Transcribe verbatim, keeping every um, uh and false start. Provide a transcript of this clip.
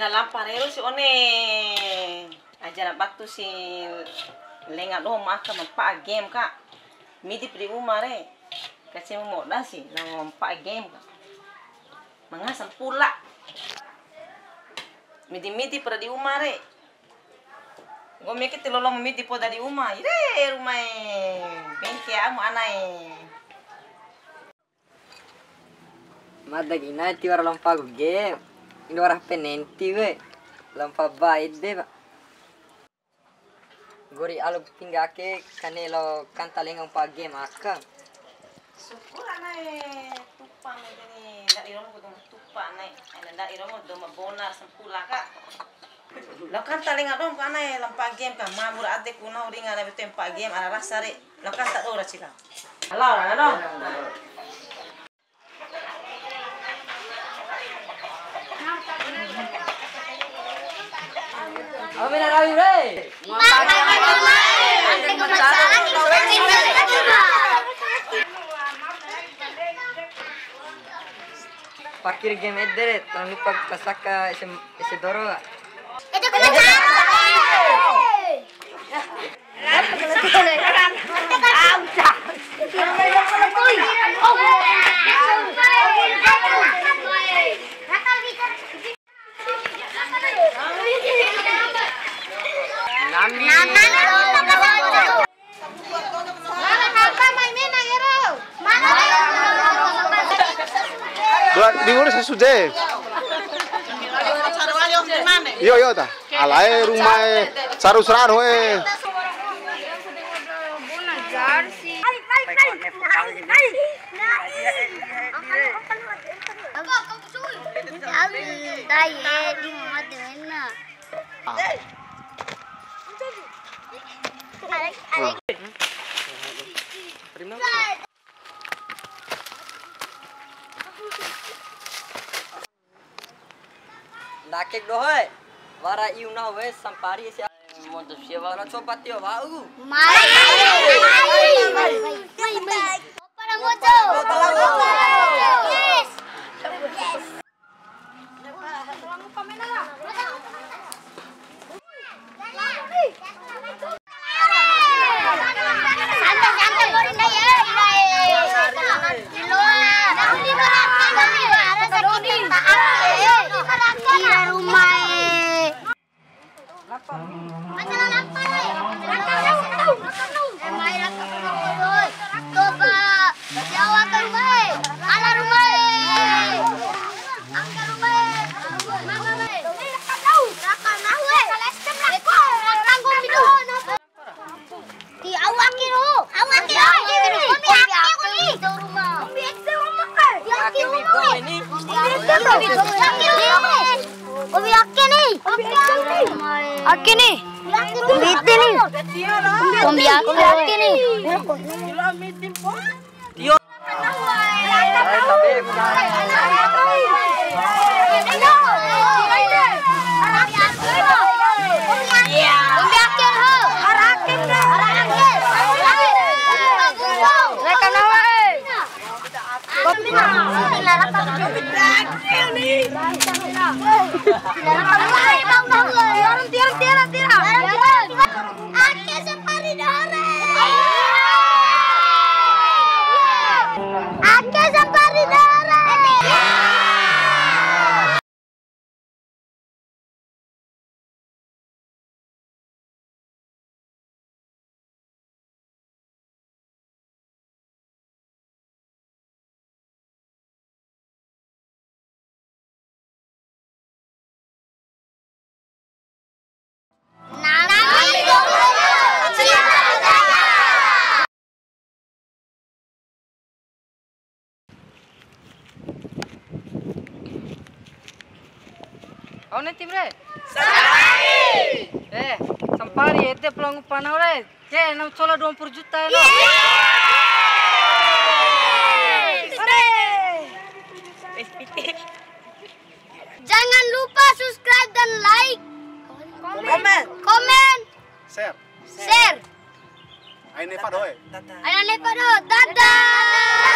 Na lampa rero si one. Aja na batu si lenga doho ma aka ma mpa'a game ka. Midi pa di uma re. Kacei mu moda si na mpa'a game ka. Mangaha sampula. Midi-midi pa di uma re. Nggomi ke ti loa midi poda di uma. Ire rumae. Bengke amu anae. Mada gina tiwara lampa ku ge. Indo wara H P nenti we. Lampa ba ede, Pak. Nggori alu tingga ake kane lao kanta lenga mpa'a game aka. Syukur anae tupa mede ni, ndadi romo ku dou ma tupa anae. Ana ndadi romo dou ma bona sampula ka. Lao kanta lenga doho mpa'a anae lampa game ka, mamur ade ku nahu ringa na bete mpa'a game ara rasa re. Lao kanta doho ra cila. Halo, halo. Amin, amin, re. Pakir game ede re, jangan lupa kasaka ese, ese doro, Kak. Itu kena. Dua, diurus sasude. Iyo, iyo, ta. Alae rumae caru sara dohoe. Ndake dohoe, wara iu nahu we sampari sia. Mantap sia, Bang. Wara coba tio wa'u. Mai. Mai, mai. Mai, mai. Opa ra mojo. Yes. Yes. Ti au ake ro, au ake ro. Kombi ake kuni. Kombi ake ro. Kombi ake ni. Kombi ake ni. Kombi ite ni. Kombi ake ni. Tio. Ake sampari doho re. Ake sampari doho re. Au nenti, Bre? Sampari. Eh, sampari, ede pulang upana, Bre. Ke, nau cola dua puluh juta ya, no? Jangan lupa subscribe dan like. Komen. Komen. Share. Share. Aina Nefa doho e. Aina Nefa doho. Dadah.